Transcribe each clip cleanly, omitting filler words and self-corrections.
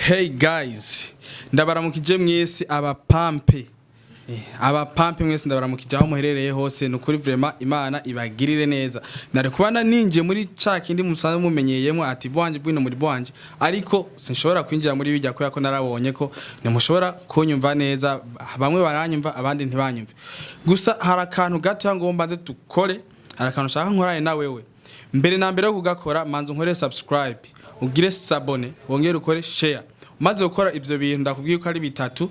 Hey guys, ndabaramukije mwese abapampe. Abapampe mwese ndabaramukije aho muherereye hose. Nukuri vraiment Imana ibagirire neza. Nari kubana ninje muri ca kindi musanzwe mumenyeyemo ati bwanje bwino muri bwanje, ariko sinshobora kwinjira muri bijya kubera ko narabonye ko ntimushobora kunyumva neza. Bamwe baranyumva, abandi ntibanyumve. Gusa hari akantu gato ngomba nze dukore, hari akantu nshaka nkorane na wewe. Mbere na mbere yo kugakora, manza unkore subscribe, ugire s'abonner, wongere ukore share. Umaze gukora ivyo bintu ndakubwiye ko ari bitatu,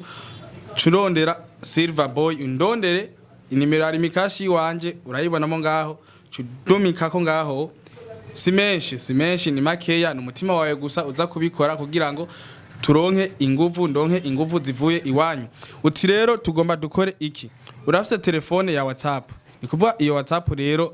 curondera Silver Boy, undondere inimero ya Lumicash wanje urayibonamo ngaho, cudumikako ngaho. Si menshi, si menshi, ni makeya, ni umutima wawe gusa uza kubikora kugira ngo turonke inguvu, ndonke inguvu zivuye iwanyu. Uti rero tugomba dukore iki? Urafise telefone ya WhatsApp, ni kuvuga iyo WhatsApp rero,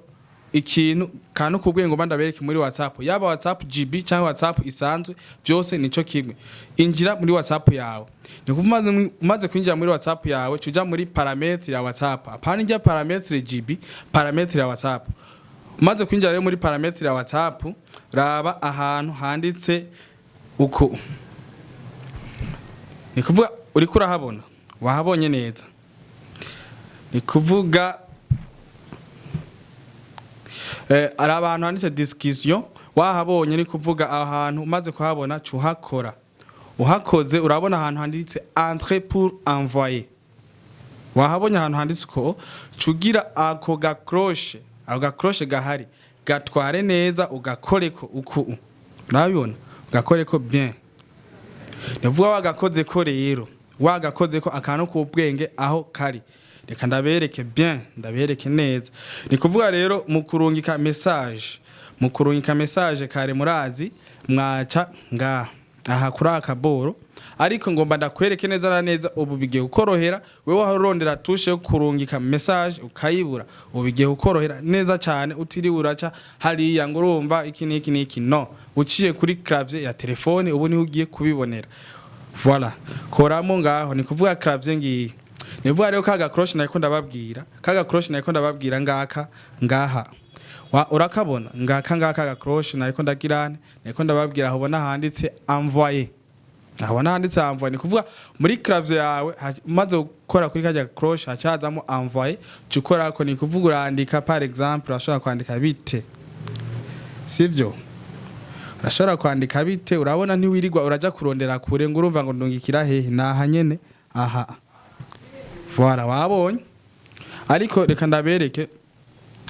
ikintu kantu kubwiye ngo ndabereke muri WhatsApp, yaba WhatsApp GB cyangwa WhatsApp isanzwe, byose nico kimwe. Injira muri WhatsApp yawe. Ni kuvuga umaze kwinjira muri WhatsApp yawe, cuja muri paramètre ya WhatsApp, apana ijya paramètre GB, paramètre ya WhatsApp. Umaze kwinjira rero muri paramètre ya WhatsApp, raba ahantu handitse uko, ni kuvuga uriko urahabona, wahabonye neza. Ni kuvuga ari abantu handitse discussion, wahabonye? Ni kuvuga ahantu umaze kuhabona, cuhakora. Uhakoze, urabona ahantu handitse "Entrer pour envoyer". Wahabonye ahantu handitse ko? Cugira ako gacloche, ako gacloche gahari gatware neza, ugakoreko uku, urabibona, ugakoreko bien. Nivuga wagakoze ko rero, wagakoze ko akantu k'ubwenge aho kari, reka ndabereke bien, ndabereke neza. Ni kuvuga rero mu kurungika message, mu kurungika message kare murazi mwaca ngaha aha kuri aka kaboro, ariko ngomba ndakwereke neza na neza. Ubu bigiye kukorohera, wewe wahora urondera touche yo kurungika message ukayibura, ubu bigiye kukorohera neza cyane, utiriwe uraca hariya ngo urumva iki n'iki n'iki. No uciye kuri clavier ya telefone, ubu niho ugiye kubibonera. Voilà, koramo ngaho, ni kuvuga clavier ngiyi. Ni kuvuga rero ka gacloche nariko ndababwira, ka gacloche nariko ndababwira ngaka ngaha. Urakabona ngaka ngaka gacloche nariko ndagirane, nariko ndababwira, aho ubona handitse "envoyer", aho ubona handitse "envoyer". Ni kuvuga muri clavier yawe, umaze gukora kuri kajya cloche hacazamo "envoyer", uca ukorako. Ni kuvuga urandika, par exemple urashobora kwandika "bite", sivyo? Urashobora kwandika "bite". Urabona, ntiwirirwa uraja kurondera kure ngo urumva ngo ndungikira hehe, naha nyene aha. Voilà, wabonye. Ariko reka ndabereke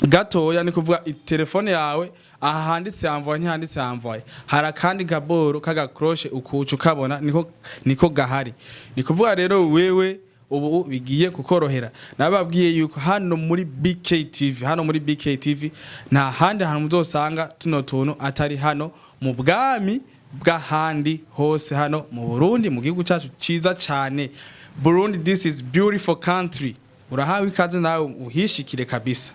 gatoya. Ni kuvuga telefone yawe, aha handitse "envoyer", ntihanditse "envoyer", hari akandi kaboro k'agacloche ukuca ukabona, niko gahari. Ni kuvuga rero wewe ubu bigiye kukorohera. Nababwiye yuko hano muri BKTV, hano muri BKTV nta handi hantu muzosanga tuno tuntu atari hano mu bwami bw'ahandi hose, hano mu Burundi, mu gihugu cyacu ciza cyane Burundi. This is beautiful country. Urahawe ikaze nawe uhishikire kabisa.